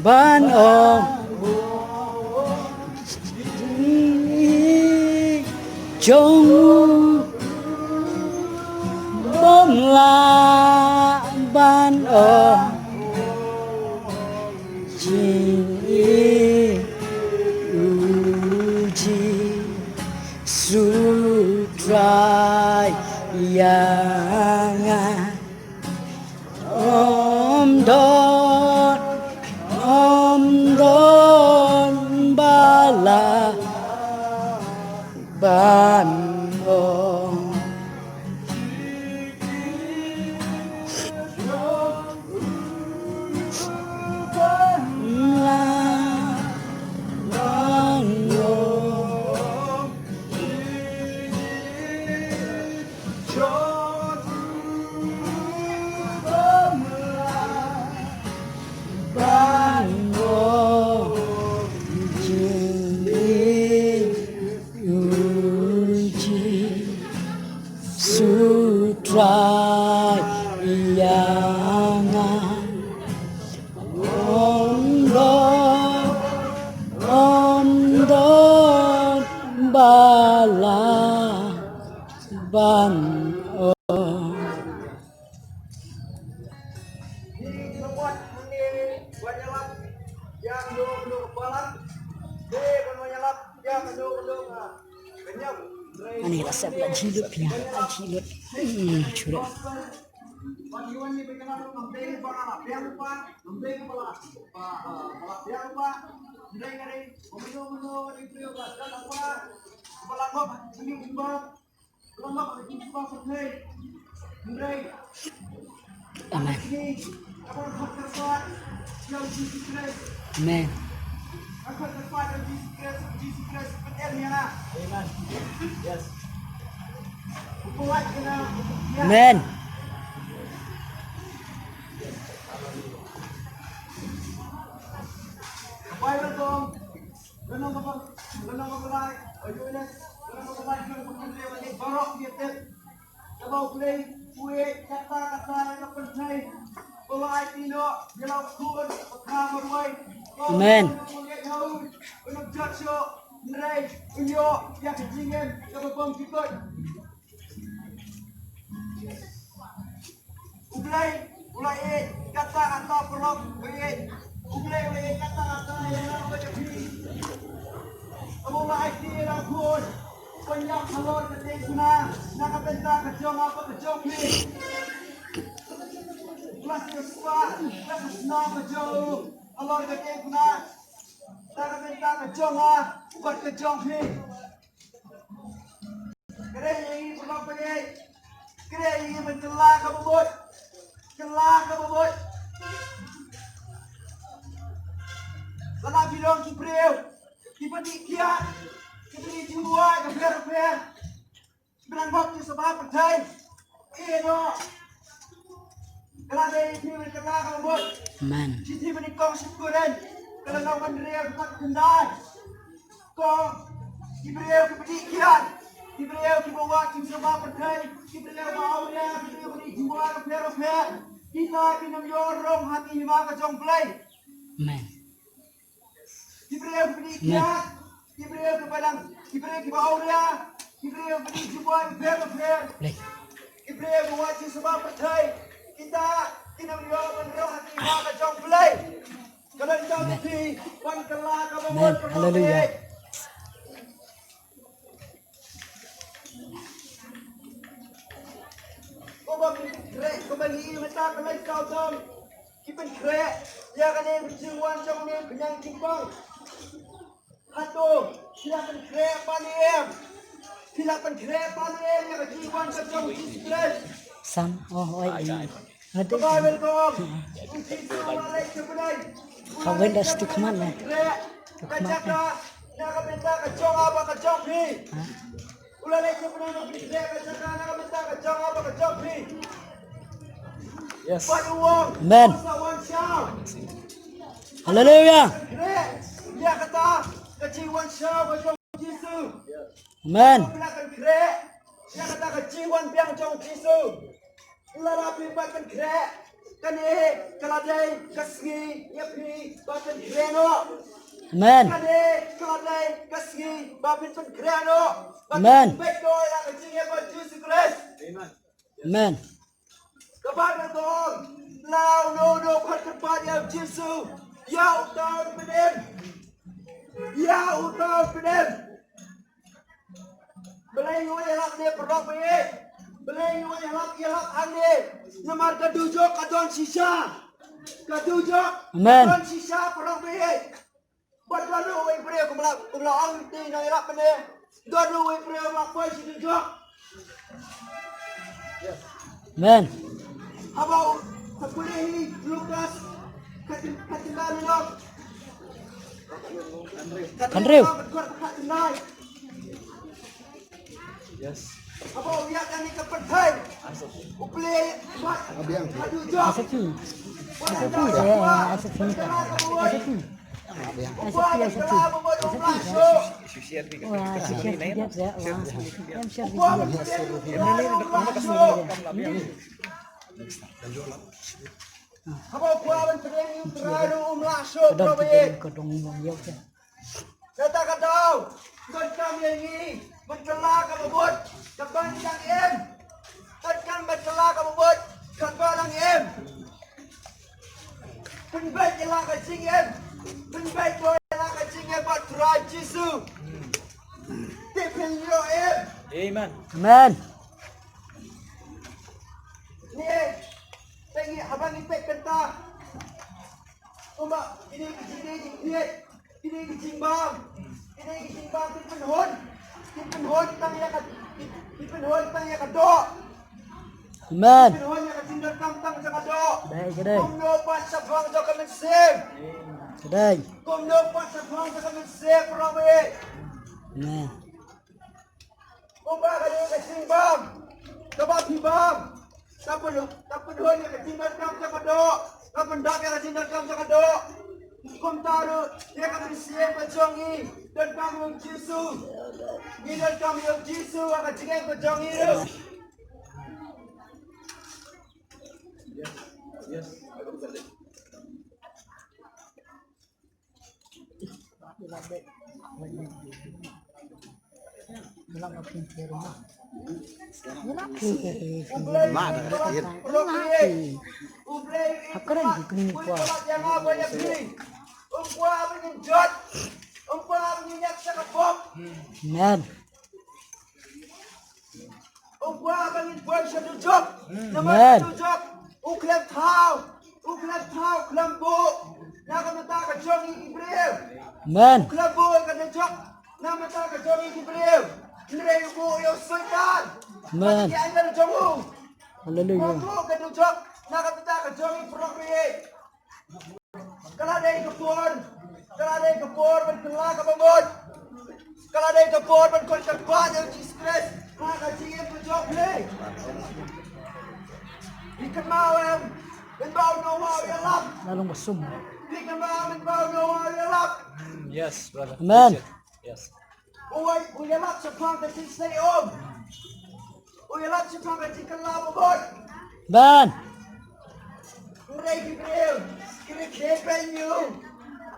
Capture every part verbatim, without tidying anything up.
Ban ong jong u bym lah ban ong jingim u Jisu Trai ïa nga. Ym don, ym don ba lah ban ong. Ban ong. Sutrai ïa nga. Ym don, ym don ba lah ban ong. Ani la sep la jilut pia, la jilut. Hmm, chulut. Amen. Amen. Amen. Amen. U Blei u la ïeit kata kata paralok ba ïeit. U Blei u la ïeit kata kata ïa nga bad ïa phi. Haba u la aiti ïa la u khun ban ïap halor ka diengphna na ka bynta ka jong nga bad ka jong phi. U la siewspah da ka snam ka jong u halor ka diengphna na ka bynta ka jong nga bad ka jong phi. Kren ïa ngi paralok ba ïeit. Kren ïa ngi ban kylla kaba mut. Kylla kaba mut. Lada phi long ki briew kiba dih kiad, kiba dih jingbuaid bapher bapher, kiba nang bok ki sngewbha pyrthei, ïeh noh. Ka la dei phi ban kylla kaba mut. Amen. Shithi Bañitkong shi Korinth ka lynnong ba hynriew dkhot khyndai. Ko ki briew kiba dih kiad, ki briew kiba wad ki sngewbha pyrthei, ki briew ba awria, ki briew ba dih jingbuaid bapher bapher, kita kin ym ïoh rung ha ka hima ka jong U Blei. Amen. Ki briew kiba dih kiad, ki briew kiba dang, ki briew kiba awria, ki briew kiba dih jingbuaid bapher bapher, ki briew ba wad ki sngewbha pyrthei, kita kin ym ïoh ban rung ha ka hima ka jong U Blei. Ka dei ka phi ban kylla kaba mut. Haleluya. Kumba ngi khreh, kumba ngi mynta ka leit ka dong ki pynkhreh ïa kane ka jingwan jong une u khñiang jingpang. Hato phi la pynkhreh ban ïa em? Phi la pynkhreh ban ïa em ïa ka jingwan ka jong u Jisu Khrist? Sam, oh, oi, oi. Ka Bible ka ong, u Jisu u la leit sha bneng. Ka window stu khmat ne. Ka jaka na ka bynta ka jong nga bad ka jong phi. U la leit sha bneng ban pynkhreh ka jaka na ka bynta ka jong nga bad ka jong phi. Yes. Bad u ong, amen. Sa wan shaw. Haleluya. Khreh ïa kata ka jingwan shaw ka jong Jisu. Amen. Ba la kan khreh ïa kata ka jingwan biang jong Jisu. Lada phi ba kan khreh, kane ka la dei ka sngi ïa phi ba kan khreh noh. Amen. Kane ka la dei ka sngi ba phin pynkhreh noh. Ba Amen. Phin peit noh ïa ka jingïaid bad Jisu Khrist. Amen. Amen. Kaba ka dor, la uno uno u khot kyrpad ïa u Jisu, ïa uta u pynim, ïa uta u pynim. Balei u ïalap ne paralok baieit? Balei u ïalap, ïalap hangne? Namar ka dujok ka don shisha. Ka dujok Amen. Ka don shisha paralok baieit. Bad don ruh uwei u briew kum la, kum la ong te nongïalap mynne. Don ruh uwei u briew ba poi sha dujok. Amen. Haba u, ka pule hi Lukas, ka tin, ka tin da ni lo. Kan riew. Ka tin da. Yes. Haba u ïaid kane ka pyrthei. U plie bad ka dujok. Asa ki. Asa ki, eh, asa ki. Asa ki. Asa ki, asa ki. Asa ki. Wah, asa ki, asa ki, asa ki. Em share video. Em share video. Haba u kwah ban pdiang ïa u Trai ruh um lah shuh. Ka don ki, ka don ïa u. Kata ka daw, donkam ïa ngi ban kylla kaba mut, kaba dang im. Donkam ban kylla kaba mut, kaba dang im. Pynbeit ïa la ka jingim. Pynbeit ïa la ka jingim bad Trai Jisu. Te phin ïoh im. Amen. Amen. Ni, te ngi haba ngi peit kata. Kumba kine ki jingdei jingkhied, kine ki jingbam, kine ki jingbam kin pynhun, kin pynhun tang ïa ka, kin, kin pynhun tang ïa ka doh. Amen. Kin pynhun ïa ka jingdonkam tang jong ka doh. Dei, ka dei. Kumno pat shaphang jong ka mynsiem. Ka dei. Kumno pat shaphang jong ka mynsiem, Rabi. Amen. Kumba ka dei ka jingbam kaba phi bam. Ka pyn, ka pynhun ïa ka jingdonkam jong ka doh. Ka pyndap ïa ka jingdonkam jong ka doh. Kumta ruh ïa ka mynsiem ka jong ngi. Donkam ïa u Jisu. Ngi donkam ïa u Jisu ha ka jingim ka jong ngi ruh. Yes. Yes. Amen. U kwah ba ngin poi sha dujok. Namar ka dujok u khlem thaw, u khlem thaw, u khlem buh na ka bynta ka jong ngi ki briew. Amen. U khlem buh ka dujok na ka bynta ka jong ngi ki briew. Hynrei u buh ïa u Soitan. Amen. Bad ki angel jong u. Hallelujah. U buh ka dujok na ka bynta ka jong ngi paralok. Ka la dei ka por, ka la dei ka por ban kylla kaba mut. Ka la dei ka por ban khot kyrpad ïa u Jisu Khrist ha ka jingim ka jong phi. Phi kynmaw em, mynba u Noah u ïalap. La long ba sum. Phi kynmaw mynba u Noah u ïalap. Yes, brother. Amen. Yes. U, u ïalap shaphang ka jingshlei um. U ïalap shaphang ka jingkylla ba mut. Ban. Hynrei ki briew ki la khie pynïoh.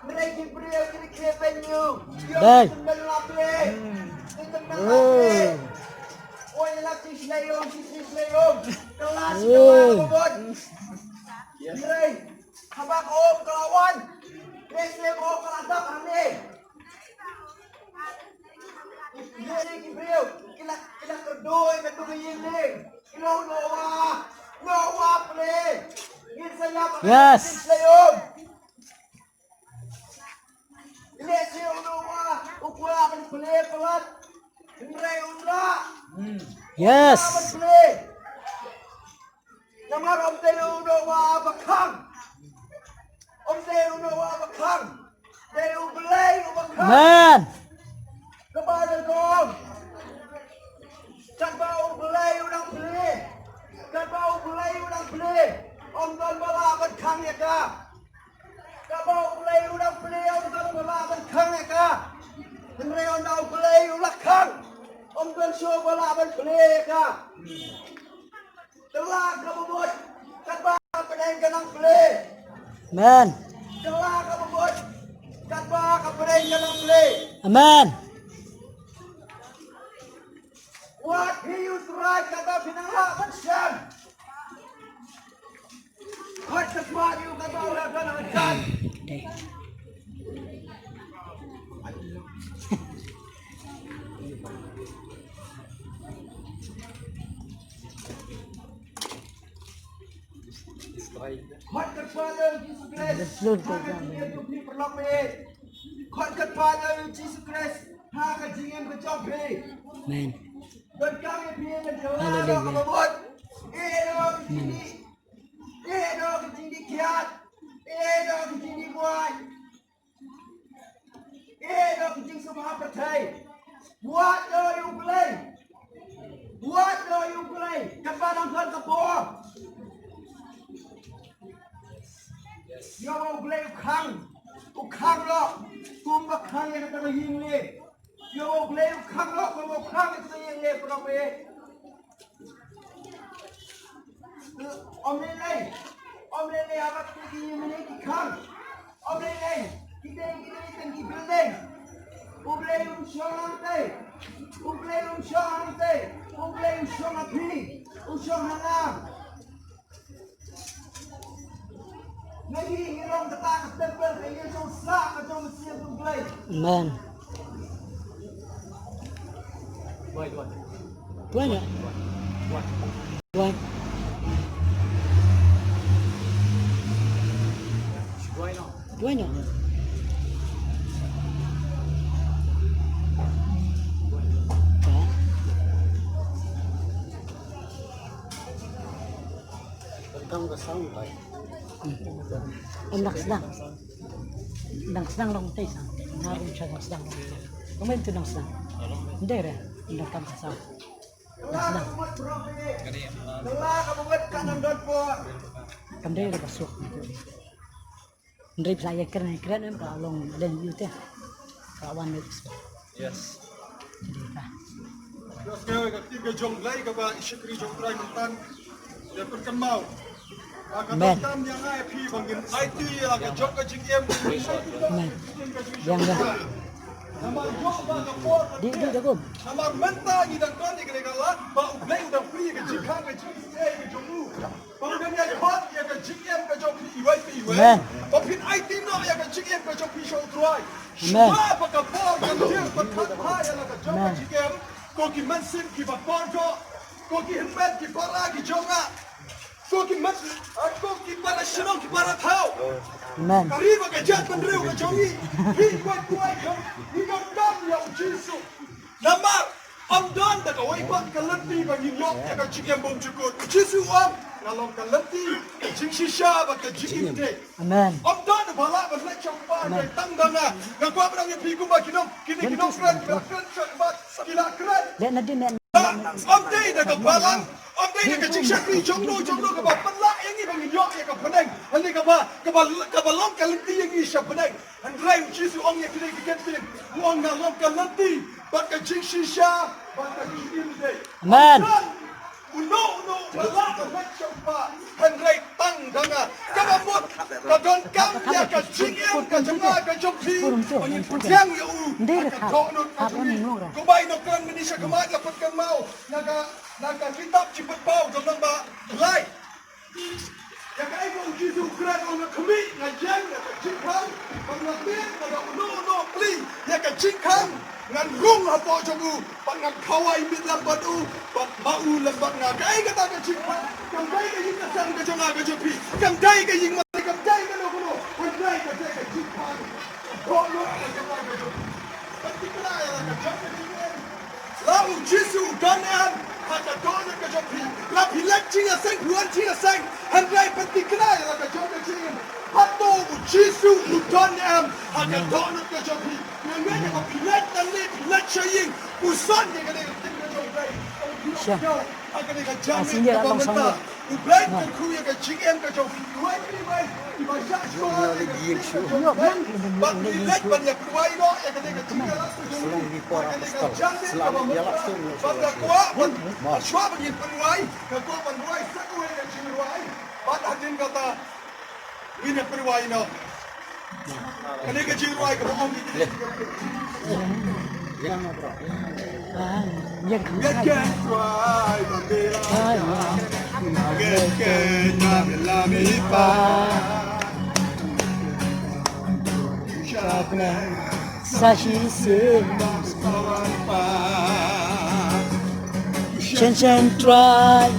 Hynrei ki briew ki la khie pynïoh. Ban. Ki tymmen lap leh. Ki tymmen lap leh. U ïalap jingshlei um, jingshlei um. Kylla shaphang ba mut. Hynrei haba ka um ka la wan, hynrei ka um ka la dap hangne. Ki briew ki la, ki la kyrduh ïa ka dum ïing lieng. Ki la ong, Noah, Noah, plie. Ngin sa ïap. Yes. Plie um. Lehse u Noah u kwah ban plie palat, hynrei um lah. Yes. Um lah ban plie. Namar ym dei u Noah ba khang. Ym dei u Noah ba khang. Dei U Blei uba khang. Amen. Kaba nyngkong, katba U Blei u dang plie, katba U Blei u dang plie, ym don ba lah ban khang ïa ka. Kaba U Blei u dang plie, ym don ba lah ban khang ïa ka. Hynrei ynda U Blei u la khang, ym don shuh ba lah ban plie ïa ka. Kylla kaba mut katba ka pdeng ka nang plie. Amen. Kylla kaba mut katba ka pdeng ka nang plie. Amen. Wat phi ïa U Trai katba phi nang lah ban shem. Wat katba ïa U katba u la don ha jan. Khot ka kyrpad ïa u Jisu Khrist ha ka jingim jong phi paralok eh. Khot ka kyrpad ïa u Jisu Khrist ha ka jingim ka jong phi. Amen. Donkam ïa phi ban kylla ïa ka mut. Ïeh noh ka jingdih. Ïeh noh ka jingdih kiad. Ïeh noh ka jingdih buaid. Ïeh noh ka jingsngewbha pyrthei. Wad noh ïa U Blei. Wad noh ïa U Blei. Katba dang khot ka por. Ïa U Blei u khang. U khang noh. Kumba khang ïa kata ka ïing lei. Ïa U Blei u khang noh. Kumba u khang ïa kata ka ïing lei. Kumba u khang ïa kata ka ïing lei. Ym lei lei, ym lei lei, haba ki ïing mane ki khang. Ym lei lei, ki dei, ki dei tang ki building. U Blei um shong hangtei. U Blei um shong hangtei. U Blei u shong ha phi. U shong ha nga. Ngi, ngi long kata ka temple ka ïing jong sla ka jong Mynsiem U Blei. Amen. Duwai, duwai. Duwai noh. Duwai. Duwai noh. Kam ka sound, bai. Em, dang sdang. Dang sdang long te sa. Nga ruh sdang, sdang. Kumne te dang sdang. Ym dei re, dang kam ka sound. Dang sdang. Ym dei re ba suk. Hynrei phi sa ïakren, ïakren em, ka long leh ïa u te. Ka wan leh. Yes. Ïa ka ktien ka jong U Blei kaba i shakri jong U Trai mynta. Ïa pyrkhat mo. Amen. Ka donkam ïa nga ïa phi ba ngin aiti ïa la ka jong ka jingim. Amen. Ïa nga. Namar ïoh ba ka por ka dei, dei da kum. Namar mynta ngi dang don ïa ka lad ba U Blei u dang plie ka jingkhang ka jingim ka jong u. Ba u dang ïa khot ïa ka jingim ka jong phi iwei pa iwei. Amen. Ba phin aiti noh ïa ka jingim ka jong phi sha U Trai. Amen. Shuwa ba ka por kan jia, pyrkhat bha ïa la ka jong ka jingim. Ko ki mynsiem kiba kordor, ko ki hynmen ki para ki jong nga, ko ki myn, ah, ko ki para shnong ki para thaw. Amen. Ka ri bad ka jaitbynriew ka jong ngi, phi kwah kwah jong ngi, donkam ïa U Jisu. Namar ym don da kawei pat ka lynti ba ngin ïoh ïa ka jingim bymjukut. U Jisu u ong, nga long ka lynti, ka jingshisha bad ka jingim dei. Amen. Ym don uba lah ban leit sha U Kpa, hynrei tang da nga. Nga kwah ban ong ïa phi kumba ki nong, kine ki nongkren, ki la kren sha U Kpa, ki la kren. Ym dei da ka balang, ym dei da ka jingshakri jong no jong no kaba pynlah ïa ngi ba ngin ïoh ïa ka bneng. Hynrei kaba, kaba, kaba long ka lynti ïa ngi sha bneng. Hynrei U Jisu u ong ïa kine ki ktien, u ong nga long ka lynti bad ka jingshisha bad ka jingim dei. Amen. Uno uno uba lah ban leit sha U Kpa, hynrei tang da nga. Kaba mut, ka donkam ïa ka jingim ka jong nga ka jong phi, ba ngin pdiang ïa u ha ka dohnud ka jong ngi. Kumba i nongkren mynne sha khmat la pynkynmaw na ka, na ka kitab Jingpynpaw jong u nongbah Blei. Ïa kaei ba U Jisu u kren, u ong nga khmih, nga ïeng ïa ka jingkhang, bad nga tied, bad uno uno u plie ïa ka jingkhang, ngan rung hapoh jong u, bad ngan khawai miet lem bad u, bad ma u lem bad nga. Kaei kata ka jingkhang? Kam dei ka ïing ka sem ka jong nga ka jong phi, kam dei ka ïing mane, kam dei kano kano, hynrei ka dei ka jingkhang. Dohnud ka jong nga ka jong phi. Pynthikna ïa la ka jong ka jingim. La U Jisu u don em ha ka dohnud ka jong phi. La phi leit jingïaseng, phi wan jingïaseng, hynrei pynthikna ïa la ka jong ka jingim. Hato U Jisu u don em ha ka dohnud ka jong phi? Nga ngeit ba phi leit nangne, phi leit sha ïing, u son ïa kane ka ktien ka jong U Blei. Ha kane ka jingim kaba mynta. U Blei u kyrkhu ïa ka jingim ka jong phi, iwei pa iwei, iba shah shuwa ïa ka jingim ka jong u Blei. Bad ngi leit ban ïa pyrwai noh ïa kane ka jingïalang ka jong u ha kane ka janmiet kaba mut. Bad nga kwah ban, shuwa ba ngin pyrwai, nga kwah ban rwai sa kawei ka jingrwai. Bad hadien kata ngin ïa pyrwai noh. Kane ka jingrwai kaba ong ki. Sa shi sien shen shen trai.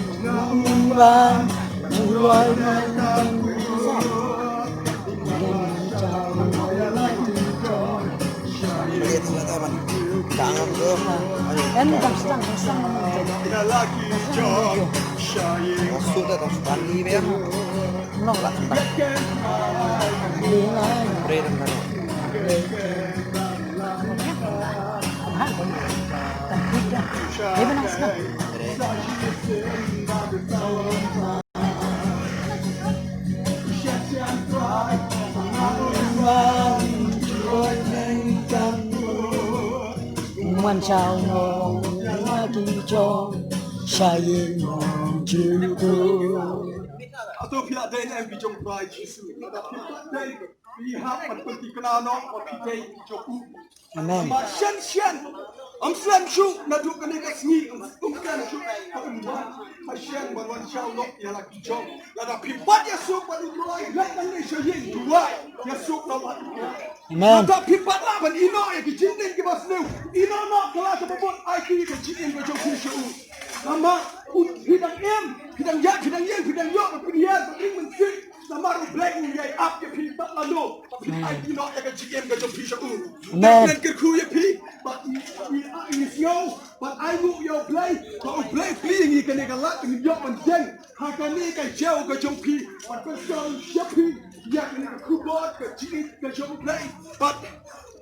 Hato phi la dei ne em ki jong u Trai Jisu? Lada phi la dei, phi hap ban pynthikna noh ba phi dei ki jong u. Amen. Namar shen shen, ym slem shuh naduh kane ka sngi, ym slem shuh ka um wan ha shen ban wan shaw noh ïa la ki jong. Lada phi bat ïasuk bad u Trai, leit nangne sha ïing, duwai ïasuk noh bad u Trai. Amen. Lada phi bat lah ban ïehnoh ïa ki jingdon kiba sniew, ïehnoh noh kylla kaba mut, ai ïa ka jingim ka jong phi sha u. Namar u, phi dang im, phi dang ïaid, phi dang ïeng, phi dang ïoh ban pynhiar, ban ring mynsiem. Namar u Blei u ïai ap ïa phi bad lano ba phi ai ïehnoh ïa ka jingim ka jong phi sha u. Amen. Nga kyrkhu ïa phi ba ngi, ngi, ngi sngew ban ainguh ïa u Blei, ba u Blei u plie ïa ngi kane ka lad ba ngin ïoh ban ïeng ha kane ka jaw ka jong phi, ban pynshong ïa phi ïa kane ka khubor ka jingïeit ka jong u Blei. Bad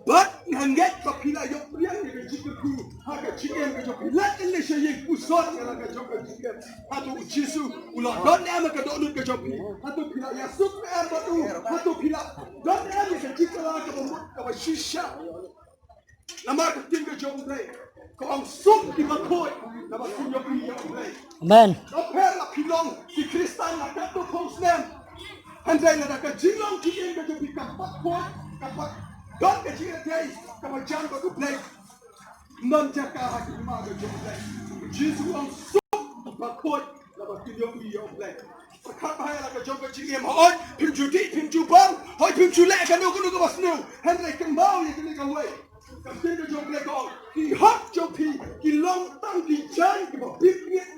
Bad nga ngeit ba phi la ïoh pdiang ïa ka jingkyrkhu ha ka jingim ka jong phi. Leit nangne sha ïing, pynshong ïa la ka jong ka jingim. Hato u Jisu u la don ne em ha ka dohnud ka jong phi? Hato phi la ïasuk ne em bad u? Hato phi la don ne em ïa ka jingkylla kaba mut kaba shisha? Namar ka ktien ka jong u Blei ka ong, suk kiba khuid naba kin ïohi ïa u Blei. Amen. Lada phi la, phi long ki Khristan la katto phew snem, hynrei lada ka jinglong jingim ka jong phi kam pat khuid, kam pat don ka jingïadei kaba jan bad u Blei, ym don jaka ha ka hima ka jong u Blei. U Jisu u ong, suk kiba khuid naba kin ïohi ïa u Blei. Pyrkhat bha ïa la ka jong ka jingim. Hooid phim ju dih, phim ju bam, hooid phim ju leh kano kano kaba sniew, hynrei kynmaw ïa kane kawei. Ka ktien ka jong u Blei ka ong, ki hok jong phi ki long tang ki jaiñ kiba bit miet.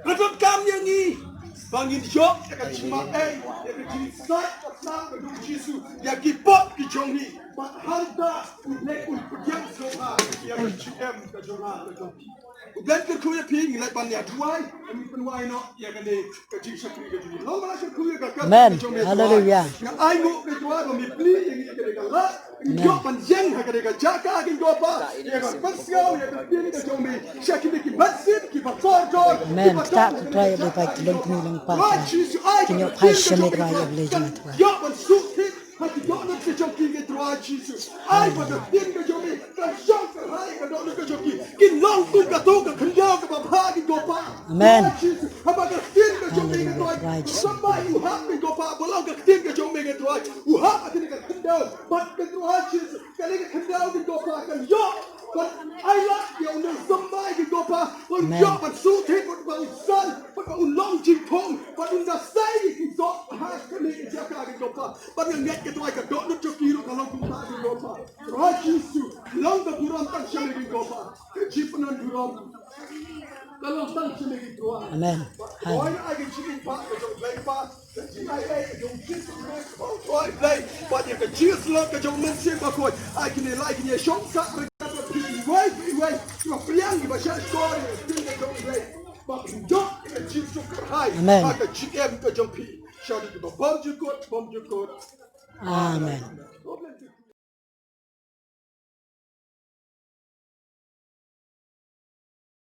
Ka donkam ïa ngi ba ngin ïoh ïa ka jingma'ai, ïa ka jingsngewsih ka jong u Jisu ïa ki pop ki jong ngi. Bad hangta u Blei un pdiang sngewbha ïa ka jingim ka jong nga ka jong phi. U Blei un kyrkhu ïa phi. Ngi leit ban ïa duwai, ngi pynwai noh ïa kane ka jingshakri ka jong ngi. Long ba la kyrkhu ïa ka. Amen. Hallelujah. Nga ainguh ko Trai ba me plie ïa ngi ïa kane ka lad. Ngi ïoh ban ïeng ha kane ka jaka, ko Pa, ïa ka pynsngew ïa ka ktien ka jong me sha kine ki mynsiem kiba kordor. Amen. Kata ka Trai, ïa ba ki longkmie longpa, ki ïoh phai sha me, Trai, ïa ba leh jong nga, Trai. Ïoh ban suk thik ha ki dohnud ka jong ki, ko Trai Jisu. Ai ba ka ktien ka jong me kan shong kyrhai ha ka dohnud ka jong ki. Kin long kum kato ka khyndew kaba bha, ko Pa. Amen. Trai Jisu, haba ka ktien ka jong me, ko Trai, symbai u hap, ko Pa, ba long ka ktien ka jong me, ko Trai, u hap ha kane ka khyndew. Bad ko Trai Jisu, kane ka khyndew, ko Pa, kan ïoh ban ailad ïa u nongsymbai, ko Pa, ban ïoh ban suk thik, bad ba un san, bad ba un long jingthung, bad un da sei ïa ki soh ha kane ka jaka, ko Pa. Bad nga ngeit, ko Trai, ka dohnud jong ki ruh ka long kumta, ko Pa. Trai Jisu, long ka burom tang sha me, ko Pa. Ka jingpynburom ka long tang sha me, ko Trai. Amen. Bad Trai, ai ka jingim ba ka jong u Blei Pa, ka jingaiei ka jong u Jisu Khrist, Trai Blei, bad ïa ka jingïasyllok ka jong u Mynsiem Bakhuid, ai kine lai kine shong sah ryngkat bad phi iwei pa iwei, kiba pdiang, kiba shahshkor ïa ka ktien ka jong u Blei. Ba phin ïoh ïa ka jingsuk kyrhai ha ka jingim ka jong phi. Sha u Trai uba bymjukut bymjukut. Amen.